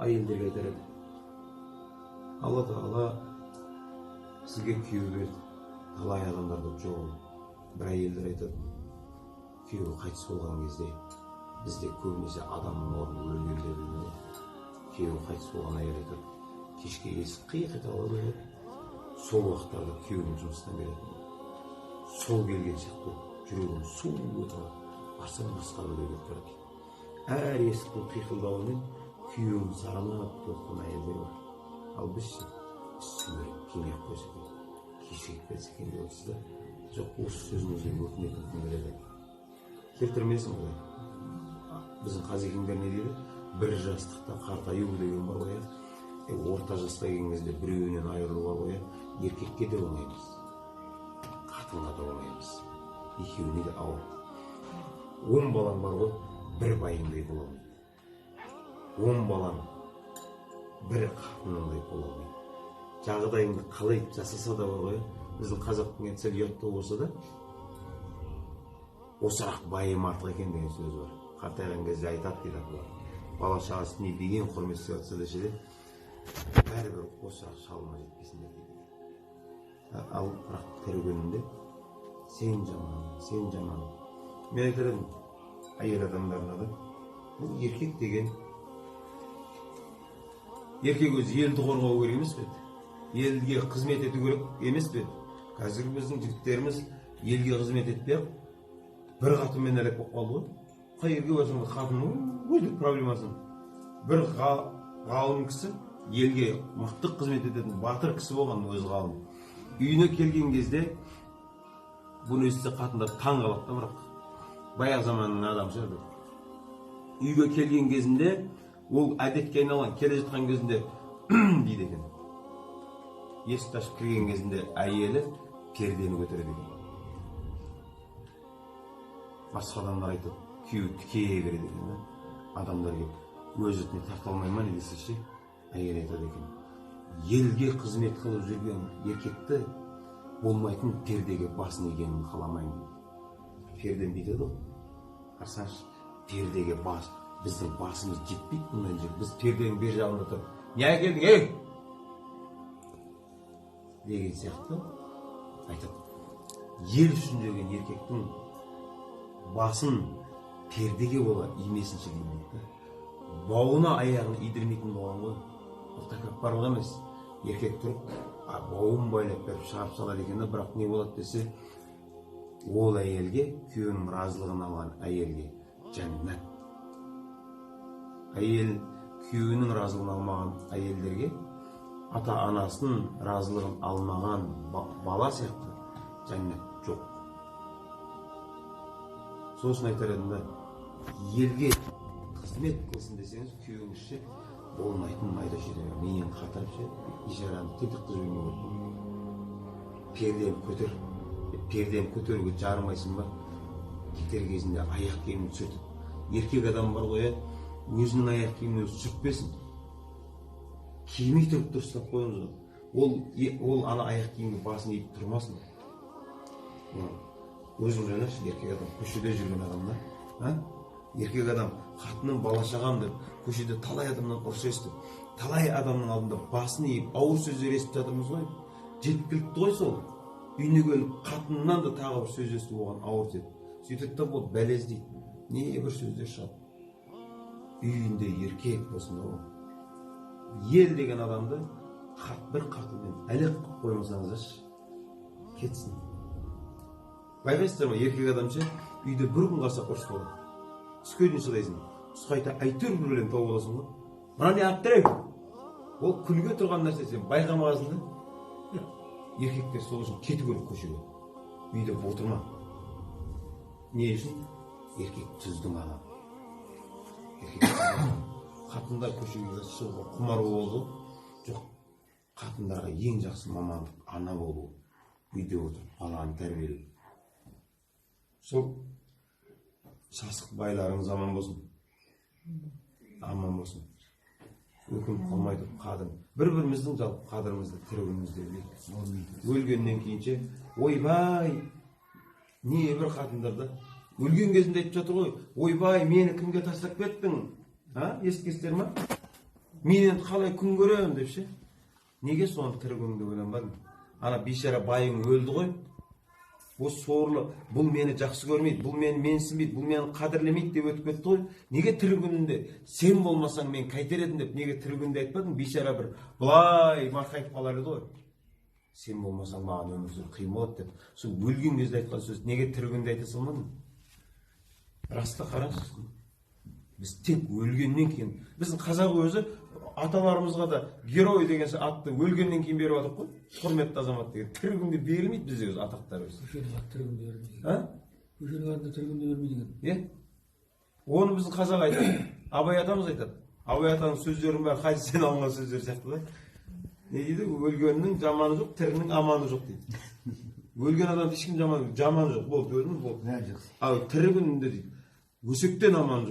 Әйелдерге айтар едім: Алла Тағала сізге күйеу берді, талай адамдарда жоқ ол. Бір әйелдер айтады, күйеуі қайтыс болған кезде, бізде көбінесе адамның орны өлген деп білінеді. Күйеуі қайтыс болған әйел айтады, кешке есік қиқ ете қалады ғой, сол уақыттарда күйеуім жұмыстан келетін, сол келген сияқты жүрегім су ете қалады, барсам, басқа біреу келіп тұрады дейді. Әр есіктің қиқылдауымен күйеуін сағынып күтіп әйелдер бар. Ал біз ше, үстіне кимей ақ қойса екен, кешігіп кетсе екен деп отырсыз да. Жоқ, осы сөзіңізден өкінетін күн келеді, келтірмесін Құдай. Біздің қазекеңдер не дейді? Бір жастықта қартаю деген бар ғой, иә. Орта жасқа келген кезде біреуінен айырылу бар ғой, иә. Еркекке де оңай емес, қатынға да оңай емес, екеуіне де ауыр. 10 балаң бар ғой, бір байыңдай бола алмайды. 10 балаң бір қатыныңдай бола алмайды. Жағдайыңды қалай жасаса да бар ғой, біздің қазақтың енді сәл ұяттау болса да, «осырақ байым артық екен» деген сөз бар. Қартайған кезде айтады дейді бұлар, бала шағасы не деген құрмет істеп жатса да ше де, бәрібір осырақ шалыма жетпесіндер дейді. Ал бірақ тірі күнінде сен жаман, сен жаман. Мен айтар едім әйел адамдарына да, бұл еркек деген, еркек өзі елді қорғау керек емес пе еді? Елге қызмет ету керек емес пе еді? Қазіргі біздің жігіттеріміз елге қызмет етпей ақ бір қатынмен әлек болып қалды ғой. Қай жерге барсаң да, қатын өз проблемасын. Бір ғалым кісі, елге мықты қызмет ететін батыр кісі болған өзі, ғалым. Үйіне келген кезде бұны естісе, қатындар таң қалады да, бірақ баяғы заманның адамы шығар деп. Үйге келген кезінде, ол әдетке айналған, келе жатқан кезінде дейді екен, есікті ашып кірген кезінде әйелі пердені көтереді екен. Басқа адамдар айтады, күйеуі тіке береді екен да. Адамдар келіп, өзі не тарта алмай ма, не десе ше, әйел айтады екен: «Елге қызмет қылып жүрген еркекті болмайтын пердеге басын игенін қаламаймын», — дейді. Пердені бүйтеді ғой, қарасаңызшы, пердеге бас, біздің басымыз жетпейді бұндай жерге. Біз перденің бер жағында тұрып, «Не әкелдің, ей?» деген сияқты айтады. Ел үшін жүрген еркектің басын пердеге бола имесінші деймін дейді да. Бауына аяғын идірмейтін болған ғой. Ол тәкаппарлық емес. Еркек тұрып бауын байлап беріп, шығарып салады екен да. Бірақ не болады десе, ол әйелге, күйеуінің разылығын алған әйелге жәннат. Әйел күйеуінің разылығын алмаған әйелдерге ата анасының разылығын алмаған бала сияқты жәннат жоқ. Сосын айтар едім да, елге қызмет қылсын десеңіз, күйеуіңіз ше, болмайтын майда шүйде миын қатырып ше, бейшараны тентек қылып жібермеу керек. Пердені көтер, пердені көтеруге жарымайсың ба? Кетер кезінде аяқ киімін сүртіп. Еркек адам бар ғой, иә, өзінің аяқ киімін өзі сүртпесін, кимей тұрып дұрыстап қойыңыз ғой. Ол ана аяқ киімге басын иіп тұрмасын. Өзің ойлашы, еркек адам, көшеде жүрген адам да, а еркек адам қатыным, бала шағам деп көшеде талай адамнан ұрыс естіп, талай адамның алдында басын иіп, ауыр сөздер естіп жатырмыз ғой. Жеткілікті ғой сол. Үйіне келіп қатынынан да тағы бір сөз есту оған ауыр тиеді. Сөйтеді да, болды, бәле іздейді, не бір сөздер шығады. Үйінде еркек болсын да. Ол ел деген адамды бір қатынмен әлек қылып қоймасаңыздаршы, кетсін. Байқайсыздар ма, еркек адам ше, үйде бір күн қалса, ұрыс болады. Түске дейін шыдайсың, түс қайта әйтеуір бір бәлені тауып аласың ғой. Мына не алып тұр? Ол күлге тұрған нәрсе, сен байқамағансың да. Еркектер сол үшін кету керек көшеге, үйде отырма. Не үшін? Еркек түздің адамы, еркек. Қатындар көшеге шығуға құмар болды. Жоқ, қатындарға ең жақсы мамандық — ана болу, үйде отырып баланы тәрбиелеу. Сол сасық байларыңыз аман болсын, аман болсын, өкініп қалмай тұрып қадір, бір біріміздің жалпы қадірімізді тірі күнімізде білейік. Өлгеннен кейін ше, ойбай, не бір қатындарда өлген кезінде айтып жатыр ғой: «Ойбай, мені кімге тастап кеттің?» А, естігенсіздер ма? Мен енді қалай күн көремін деп ше. Неге соны тірі күніңде ойланбадың? Ана бейшара байың өлді ғой. Осы сорлы, бұл мені жақсы көрмейді, бұл мені менсінбейді, бұл мені қадірлемейді деп өтіп кетті ғой. Неге тірі күнінде сен болмасаң, мен қайтер едім деп неге тірі күнде айтпадың? Бейшара бір былай марқайып қалар еді ғой. Сен болмасаң, маған өмір сүру қиын болады деп. Сол өлген кезде айтқан сөз неге тірі күнде айта салмадың? Раста қараңызшы, біз тек өлгеннен кейін, біздің қазақ өзі аталарымызға да герой деген атты өлгеннен кейін беріп жатыр ғой, құрметті азамат деген. Тірі күнде берілмейді бізде өзі атақтар өзі. Көшенің аты тірі күнде берілмейді. А? Көшенің атын тірі күнде бермейді екен. Иә, оны біздің қазақ айтады, Абай атамыз айтады. Абай атаның сөздерінің бәрі хадистен алынған сөздер сияқты да. Не дейді? Өлгеннің жаманы жоқ, тірінің аманы жоқ дейді. Өлген адамды ешкім жаманы жоқ, болды, өлдім, болды. Бәрі жақсы. Ал тірі күнінде дейді, өсектен аманы жоқ.